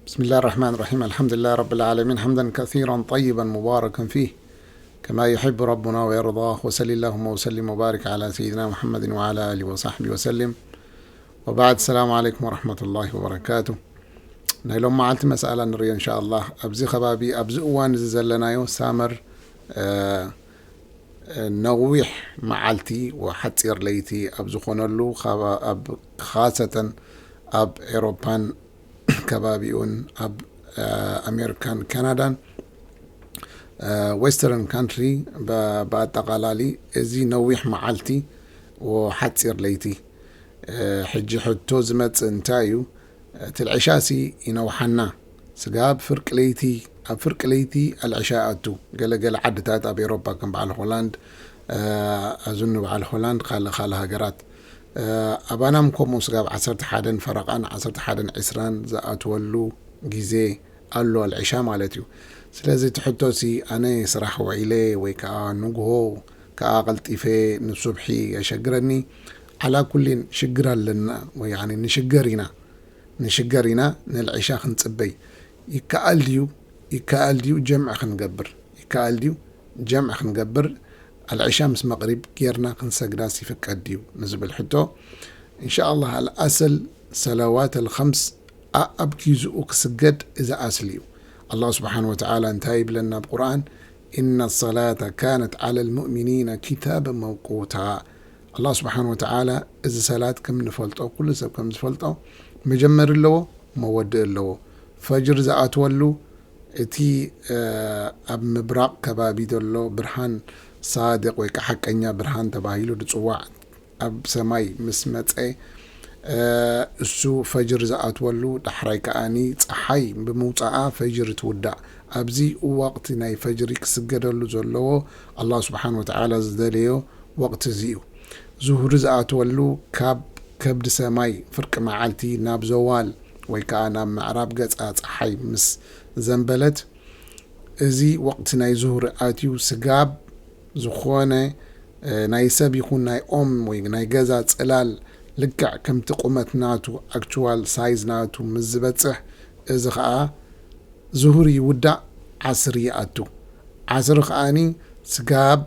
بسم الله الرحمن الرحيم. الحمد لله رب العالمين، حمدا كثيرا طيبا مباركا فيه، كما يحب ربنا ويرضاه. وصل اللهم وسلم وبارك على سيدنا محمد وعلى آله وصحبه وسلم. وبعد، السلام عليكم ورحمة الله وبركاته. ናይ ሎም መዓልቲ መስኣላ ንሪኦ እንሻኣላህ። ኣብዚ ከባቢ፣ ኣብዚ እዋን እዚ ዘለናዮ ሳመር፣ እ፣ ነዊሕ መዓልቲ ወሓፂር ለይቲ ኣብ ዝኾነሉ፣ ካባ-፣ ኣብ፣ ካሰተን ኣብ ኤሮፓን ከባቢኡን፣ ኣብ፣ እ፣ ኣሜሪካን ካናዳን፣ እ፣ ዌስተርን ካንትሪ፣ በ-፣ ብኣጠቓላሊ እዚ ነዊሕ መዓልቲ ወሓፂር ለይቲ። እ፣ ሕጂ ሕቶ ዝመጽእ እንታይ እዩ? እቲ ዕሻሲ ይነውሓና። ስጋብ ፍርቂ ለይቲ፣ ኣብ ፍርቂ ለይቲ ኣልዕሻ ይኣቱ። ገለገለ ዓድታት ኣብ ኤሮፓ ከም በዓል ሆላንድ፣ እ፣ ኣዝኑ በዓል ሆላንድ፣ ካልእ ካልእ ሃገራት፣ እ፣ ኣባናም ከምኡ ስጋብ ዓሰርተ ሓደን ፈረቓን ዓሰርተ ሓደን ዕስራን ዝኣትወሉ ግዜ ኣሎ፣ ኣልዕሻ ማለት እዩ። ስለዚ እቲ ሕቶሲ፣ ኣነ ስራሕ ውዒለ ወይ ከዓ ንግሆ ከዓ ቀልጢፈ ንሱብሒ የሸግረኒ። ዓላ ኩሊን ሽግር ኣለና ወይ፣ ያኒ፣ ንሽገር ኢና፣ ንሽገር ኢና፣ ንልዕሻ ክንጽበይ። ይከኣል ድዩ? ይከኣል ድዩ ጀምዕ ክንገብር? ይከኣል ድዩ ጀምዕ ክንገብር? ኣልዕሻ ምስ መቕሪብ ጌርና ክንሰግዳስ ይፍቀድ ድዩ ንዝብል ሕቶ፣ እንሻኣላህ፣ ኣልኣሰል ሰለዋት ኣልኸምስ ኣኣብ ጊዝኡ ክስገድ፣ እዚ ኣስሊ እዩ። ኣላህ ስብሓን ወተዓላ እንታይ ይብለና ኣብ ቁርኣን? "ኢነ ሰላተ ካነት ዓላ ልሙእሚኒነ ኪታበ መውቁታ።" ኣላህ ስብሓን ወተዓላ እዚ ሰላት ከም ንፈልጦ፣ ኩሉ ሰብ ከም ዝፈልጦ፣ መጀመሪ ኣለዎ፣ መወድእ ኣለዎ። ፈጅር ዝኣትወሉ፣ እቲ፣ እ፣ ኣብ ምብራቕ ከባቢ ዘሎ ብርሃን ሳድቕ ወይ ከዓ ሓቀኛ ብርሃን ተባሂሉ ዝጽዋዕ ኣብ ሰማይ ምስ መጸ፣ እ፣ እሱ ፈጅር ዝኣትወሉ፣ ዳሕራይ ከኣኒ ጸሓይ ብምውጻኣ ፈጅር ትውዳእ። ኣብዚ ወቕቲ ናይ ፈጅሪ ክስገደሉ ዘለዎ፣ ኣላህ ስብሓን ወተዓላ ዝደለዮ ወቕቲ እዚ እዩ። ዙሁሪ ዝኣትወሉ፣ ካብ ከብዲ ሰማይ ፍርቂ መዓልቲ ናብ ዘዋል ወይ ከዓ ናብ ምዕራብ ገጻ ጸሓይ ምስ ዘንበለት፣ እዚ ወቕቲ ናይ ዙሁር ኣትዩ፣ ስጋብ ዝኾነ፣ እ፣ ናይ ሰብ ይኹን ናይ ኦም ወይ ናይ ገዛ ጽላል፣ ልክዕ ከምቲ ቁመት ናቱ፣ ኣክቹዋል ሳይዝ ናቱ ምስ ዝበጽሕ፣ እዚ ኸኣ ዙሁር ይውዳእ፣ ዓስሪ ይኣቱ። ዓስሪ ኸኣኒ ስጋብ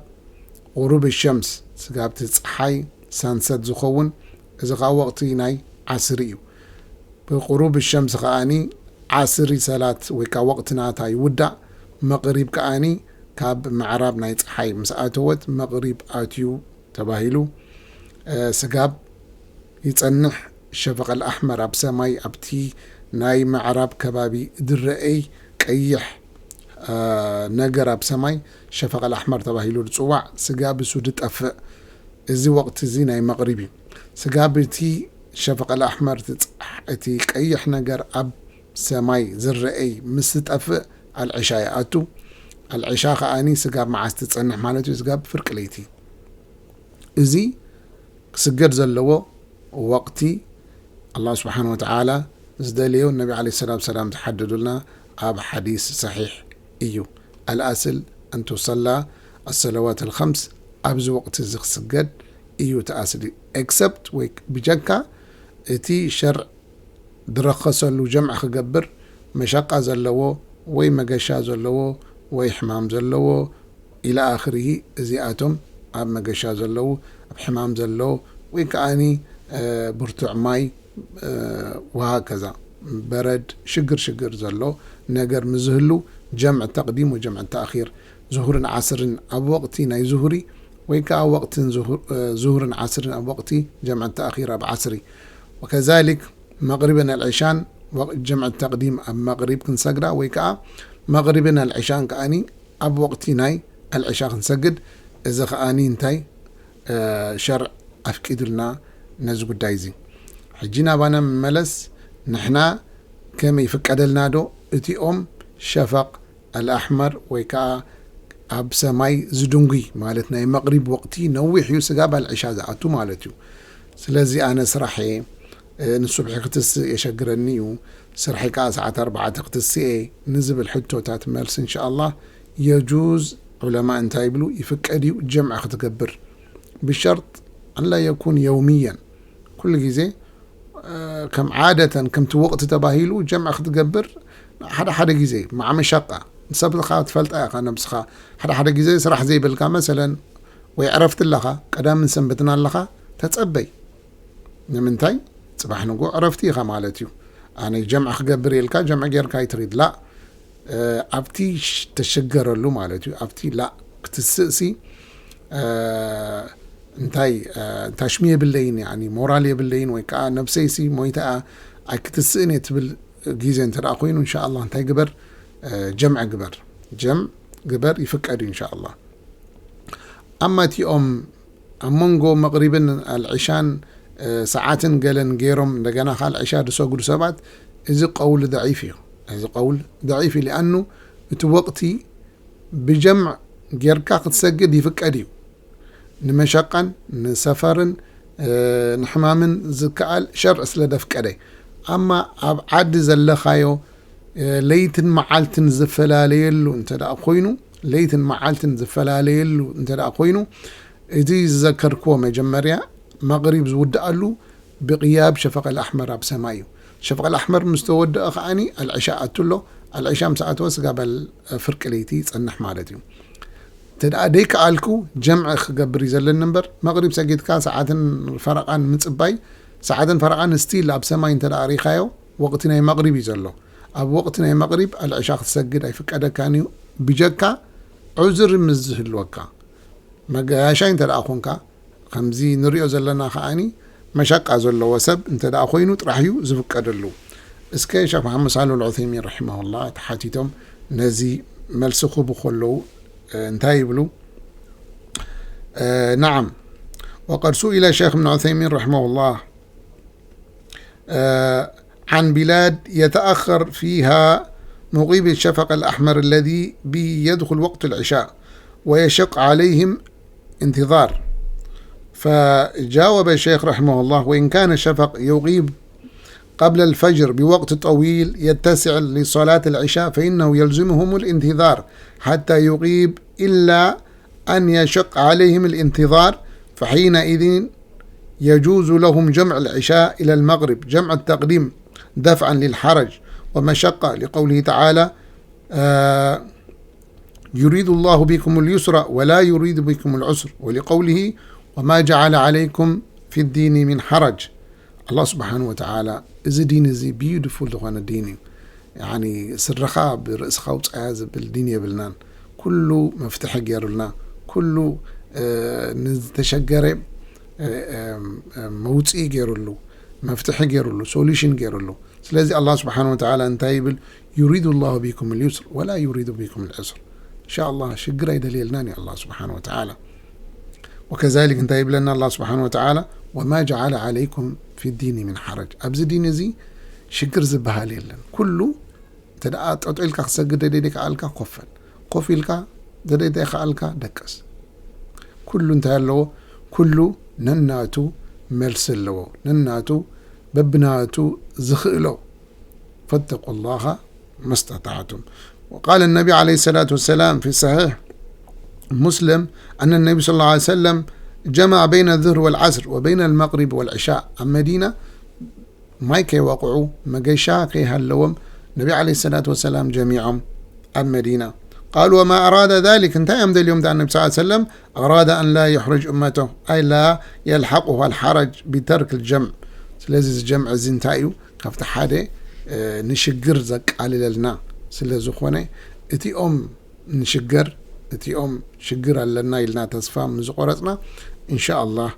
ቁሩብ ሸምስ፣ ስጋብ እቲ ጸሓይ ሳንሰት ዝኸውን፣ እዚ ኸኣ ወቕቲ ናይ ዓስሪ እዩ። ብቁሩብ ሸምስ ከኣኒ ዓስሪ ሰላት ወይ ከዓ ወቕቲ ናታ ይውዳእ። መቕሪብ ከኣኒ ካብ ምዕራብ ናይ ጸሓይ ምስ ኣተወት መቕሪብ ኣትዩ ተባሂሉ፣ እ፣ ስጋብ ይጸንሕ። ሸፈቐል ኣሕመር ኣብ ሰማይ፣ ኣብቲ ናይ ምዕራብ ከባቢ ዝረኣይ ቀይሕ፣ እ፣ ነገር ኣብ ሰማይ ሸፈቐል ኣሕመር ተባሂሉ ዝጽዋዕ፣ ስጋብ እሱ ዝጠፍእ፣ እዚ ወቕቲ እዚ ናይ መቕሪብ እዩ። ስጋብ እቲ ሸፈቐል ኣሕመር፣ እቲ ጸሕ-፣ እቲ ቀይሕ ነገር ኣብ ሰማይ ዝረኣይ ምስ ዝጠፍእ፣ ኣልዕሻ ይኣቱ። ኣልዕሻ ከኣኒ ስጋብ መዓስ ትጸንሕ ማለት እዩ? ስጋብ ፍርቂ ለይቲ። እዚ ክስገድ ዘለዎ ወቕቲ፣ ኣላህ ስብሓን ወተዓላ ዝደለዮ፣ ነቢ ዓለይሂ ሰላቱ ሰላም ዝሓደዱልና ኣብ ሓዲስ ሰሒሕ እዩ። ኣልኣስል ኣን ቱሰላ ኣሰለዋት ኣልኸምስ፣ ኣብዚ ወቕቲ እዚ ክስገድ እዩ እቲ ኣስሊ። ኤክሰፕት ወይ ብጀካ እቲ ሸርዕ ድረኸሰሉ ጀምዕ ክገብር መሸቃ ዘለዎ ወይ መገሻ ዘለዎ ወይ ሕማም ዘለዎ ኢለ ኣኽርሂ፣ እዚኣቶም ኣብ መገሻ ዘለዉ፣ ኣብ ሕማም ዘለዉ ወይ ከኣኒ፣ እ፣ ብርቱዕ ማይ፣ እ፣ ወሃከዛ በረድ፣ ሽግር ሽግር ዘሎ ነገር ምዝህሉ፣ ጀምዕ ተቕዲም ወጀምዕ ተኣኺር፣ ዙሁርን ዓስርን ኣብ ወቕቲ ናይ ዙሁሪ ወይ ከኣ ወቕትን ዙሁ-፣ እ፣ ዙሁርን ዓስርን ኣብ ወቕቲ ጀምዕ ተኣኺር ኣብ ዓስሪ። ወከዛሊክ መቕሪብን ኣልዕሻን ወቕ-፣ ጀምዕ ተቕዲም ኣብ መቕሪብ ክንሰግዳ ወይ ከኣ መቕሪብን ኣልዕሻን ከኣኒ ኣብ ወቕቲ ናይ ኣልዕሻ ክንሰግድ፣ እዚ ከኣኒ እንታይ፣ እ፣ ሸርዕ ኣፍቂዱልና ነዚ ጉዳይ እዚ። ሕጂ ናባና ምመለስ፣ ንሕና ከመይ ይፍቀደልና ዶ? እቲኦም ሸፈቕ ኣልኣሕመር ወይ ከኣ ኣብ ሰማይ ዝድንጉይ ማለት ናይ መቕሪብ ወቕቲ ነዊሕ እዩ፣ ስጋብ ኣልዕሻ ዝኣቱ ማለት እዩ። ስለዚ ኣነ ስራሕ እየ፣ እ፣ ንሱብሒ ክትስእ የሸግረኒ እዩ፣ ስርሐይ ከኣ ሰዓት ኣርባዕተ ክትስእ እየ ንዝብል ሕቶታት መልሲ እንሻኣላህ የጁዝ። ዑለማ እንታይ ይብሉ? ይፍቀድ እዩ ጀምዕ ክትገብር፣ ብሸርጥ ኣላ የኩን የውምየን፣ ኩሉ ግዜ፣ እ፣ ከም ዓደተን ከምቲ ወቕቲ ተባሂሉ ጀምዕ ክትገብር ሓደ ሓደ ግዜ መዓ መሻቃ ንሰብኻ ትፈልጣ ኢኻ ነብስኻ። ሓደ ሓደ ግዜ ስራሕ ዘይብልካ መሰለን ወይ ዕረፍቲ ኣለኻ፣ ቀዳምን ሰንበትን ኣለኻ፣ ተጸበይ። ንምንታይ? ጽባሕ ንግሆ ዕረፍቲ ኢኻ ማለት እዩ። ኣነ ጀምዕ ክገብር ኢልካ ጀምዕ ጌርካ ኣይትሪድ። ላ፣ እ፣ ኣብቲ ሽ-፣ ተሸገረሉ ማለት እዩ። ኣብቲ ላ ክትስእሲ፣ እ፣ እንታይ፣ እ፣ ታሽሚ የብለይን፣ ያኒ ሞራል የብለይን ወይ ከዓ ነብሰይሲ ሞይታ እያ ኣይክትስእን እየ ትብል ግዜ እንተ ደኣ ኮይኑ፣ እንሻኣላህ እንታይ ግበር? እ፣ ጀምዕ ግበር። ጀምዕ ግበር፣ ይፍቀድ እዩ እንሻኣላህ። ኣማ እቲኦም ኣብ መንጎ መቕሪብን ኣልዕሻን፣ እ፣ ሰዓትን ገለን ገይሮም እንደገና ከኣ ኣልዕሻ ዝሰግዱ ሰባት፣ እዚ ቀውል ደዒፍ እዩ። እዚ ቀውል ደዒፍ እዩ። ሊኣኑ እቲ ወቕቲ ብጀምዕ ጌርካ ክትሰግድ ይፍቀድ እዩ። ንመሸቃን ንሰፈርን፣ እ፣ ንሕማምን ዝከኣል ሸርዕ ስለ ደፍቀደ። ኣማ ኣብ ዓዲ ዘለኻዮ፣ እ፣ ለይትን መዓልትን ዝፈላለየሉ እንተ ደኣ ኮይኑ፣ ለይትን መዓልትን ዝፈላለየሉ እንተ ደኣ ኮይኑ፣ እቲ ዝዘከርክዎ መጀመርያ መቕሪብ ዝውድኣሉ ብቕያብ ሸፈቐል ኣሕመር ኣብ ሰማይ እዩ። ሸፈቐል ኣሕመር ምስ ተወደአ ከኣኒ ኣልዕሻ ኣቱ ኣሎ። ኣልዕሻ ምስ ኣተወ ስጋብ ኣል-፣ ፍርቂ ለይቲ ይጸንሕ ማለት እዩ። እንተ ደኣ ደይከኣልኩ ጀምዒ ክገብር እዩ ዘለኒ እምበር፣ መቕሪብ ሰጊድካ ሰዓትን ፈረቓን ምጽባይ፣ ሰዓትን ፈረቓን ስቲል ኣብ ሰማይ እንተ ደኣ ሪኻዮ፣ ወቕቲ ናይ መቕሪብ እዩ ዘሎ። ኣብ ወቕቲ ናይ መቕሪብ ኣልዕሻ ክትሰግድ ኣይፍቀደካን እዩ፣ ብጀካ ዑዝሪ ምስ ዝህልወካ። መጋያሻይ እንተ ደኣ ኾንካ፣ ከምዚ ንሪኦ ዘለና ከኣኒ መሻቃ ዘለዎ ሰብ እንተ ደኣ ኮይኑ ጥራሕ እዩ ዝፍቀደሉ። እስከ ሸኽ መሓመድ ሳልሕ ኣልዑሰይሚን ረሒመሁላህ ተሓቲቶም ነዚ መልሲ ክህቡ ከለዉ፣ እ፣ እንታይ ይብሉ? እ፣ ነዓም፣ ወቀድ ሱኢለ ሸይኽ እብን ዑሰይሚን ረሒመሁላህ، آه، عن بلاد يتأخر فيها مغيب الشفق الأحمر الذي به يدخل وقت العشاء ويشق عليهم انتظار. فجاوب الشيخ رحمه الله: وإن كان الشفق يغيب قبل الفجر بوقت طويل يتسع لصلاة العشاء فإنه يلزمهم الانتظار حتى يغيب، إلا أن يشق عليهم الانتظار، فحينئذ يجوز لهم جمع العشاء إلى المغرب جمع التقديم دفعا للحرج ومشقة، لقوله تعالى: آه، يريد الله بكم اليسر ولا يريد بكم العسر، ولقوله: وما جعل عليكم في الدين من حرج. ኣላህ ስብሓን ወተዓላ፣ እዚ ዲን እዚ ቢዩቲፉል ዝኾነ ዲን እዩ። ያኒ፣ ስድርኻ ብርእስኻ ውፃያ ዝብል ዲን የብልናን። ኩሉ መፍትሒ ገይሩልና፣ ኩሉ፣ እ፣ ንዝተሸገረ፣ እ፣ እ፣ መውፅኢ ገይሩሉ፣ መፍትሒ ገይሩሉ፣ ሶሉሽን ገይሩሉ። ስለዚ ኣላህ ስብሓን ወተዓላ እንታይ ይብል? يريد الله بكم اليسر ولا يريد بكم العسر. إن شاء الله ሽግር ኣይደልየልናን እዩ ኣላህ ስብሓን ወተዓላ። ወከዛሊክ እንታይ ይብለና ኣላህ ስብሓን ወተዓላ? وما جعل عليكم في الدين من حرج. ኣብዚ ዲን እዚ ሽግር ዝበሃል የለን። ኩሉ እንተ ደኣ ጠጦ ኢልካ ክሰግድ ደደይ ከኣልካ ኮፈል፣ ኮፍ ኢልካ ደደይ ከኣልካ ደቀስ። ኩሉ እንታይ ኣለዎ? ኩሉ ነናቱ መልሲ ኣለዎ። ነናቱ በብናቱ ዝኽእሎ። فاتقوا الله ما استطعتم. وقال النبي عليه الصلاة والسلام في صحيح مسلم أن النبي صلى الله عليه وسلم جمع بين الظهر والعصر وبين المغرب والعشاء. ኣብ መዲና ማይ ከይወቕዑ፣ መገሻ ከይሃለዎም፣ ነቢ ዓለይሂ ሰላቱ ወሰላም ጀሚዖም ኣብ መዲና። قالوا: وما أراد ذلك؟ እንታይ እዮም ደልዮም ደኣ ነቢ ሰለላሁ ዐለይሂ ወሰለም? أراد أن لا يحرج أمته، أي لا يلحقها الحرج بترك الجمع። ስለዚ እዚ ጀምዕ እዚ እንታይ እዩ? ካብቲ ሓደ፣ እ፣ ንሽግር ዘቃልለልና ስለ ዝኾነ፣ እቲኦም ንሽገር፣ እቲኦም ሽግር ኣለና ኢልና ተስፋ ምስ ዝቆረጽና፣ እንሻኣላህ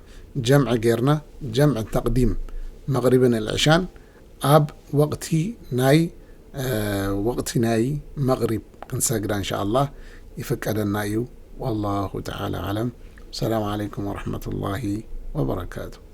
ጀምዕ ጌርና፣ ጀምዕ ተቕዲም መቕሪብን ዕሻን ኣብ ወቕቲ ናይ፣ እ፣ ወቕቲ ናይ መቕሪብ ክንሰግዳ እንሻኣላህ ይፍቀደና እዩ። ወላሁ ተዓላ ኣዕለም። ሰላም ዓለይኩም ወረሕመቱላሂ ወበረካቱ።